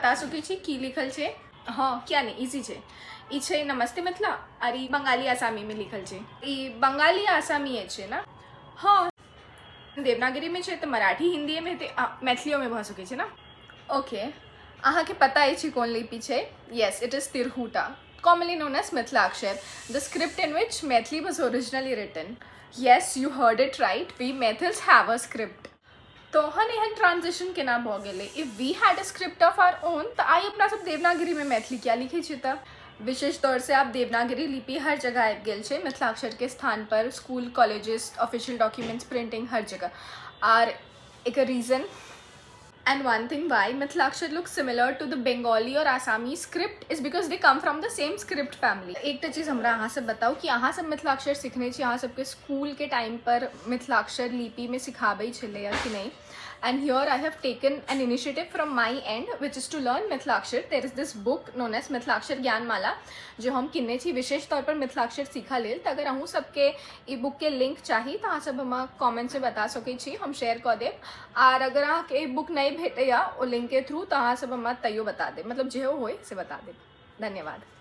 बता सकै छी की लिखल छै? हँ, किया नहि, इजी छै। ई छै नमस्ते मिथिला आर ई बंगाली आसामीमे लिखल छै। ई बंगाली आसामीए छै ने? हँ, देवनागरीमे छै तऽ मराठी हिन्दीएमे हेतै आ मैथिलियोमे भऽ सकै छै ने? ओके, अहाँके पता अछि कोन लिपि छै? Yes, it is Tirhuta, commonly known as Mithilakshar, the script in which Maithili was originally written. Yes, you heard it right, we Maithils have a script. तहन एहन ट्रांजिशन केना भऽ गेलै? If we had a script of our own, तऽ आइ अपना सब देवनागरीमे मैथिली किया लिखै छी? तऽ विशेष तौरसँ आब देवनागरी लिपि हर जगह आबि गेल छै मिथिलाक्षरके स्थान पर, school, colleges, official documents, printing, हर जगह। आर एकर reason. And one thing why Mithilakshar looks similar to the Bengali or Assamese script is because they come from the same script family. एकटा चीज हमरा अहाँ सब बताउ कि अहाँ सब मिथिलाक्षर सिखने छी? अहाँ सबके स्कूलके टाइम पर मिथिलाक्षर लिपिमे सिखाबै छलैया कि नहि? And here I have taken an initiative from my end, which is to learn Mithilakshar. There is this book known as Mithilakshar Gyanmala, जे हम किनने छी विशेष तौर पर मिथिलाक्षर सीखऽ लेल। तऽ अगर अहूँ सबके ई बुकके लिंक चाही तऽ अहाँ सब हमरा कमेंट्समे बता सकै छी, हम शेयर कऽ देब। आर अगर अहाँके ई बुक नहि भेटैया ओ लिंकके थ्रू, तऽ अहाँ सब हमरा तैयो बता देब। मतलब जेहो होइ से बता देब। धन्यवाद।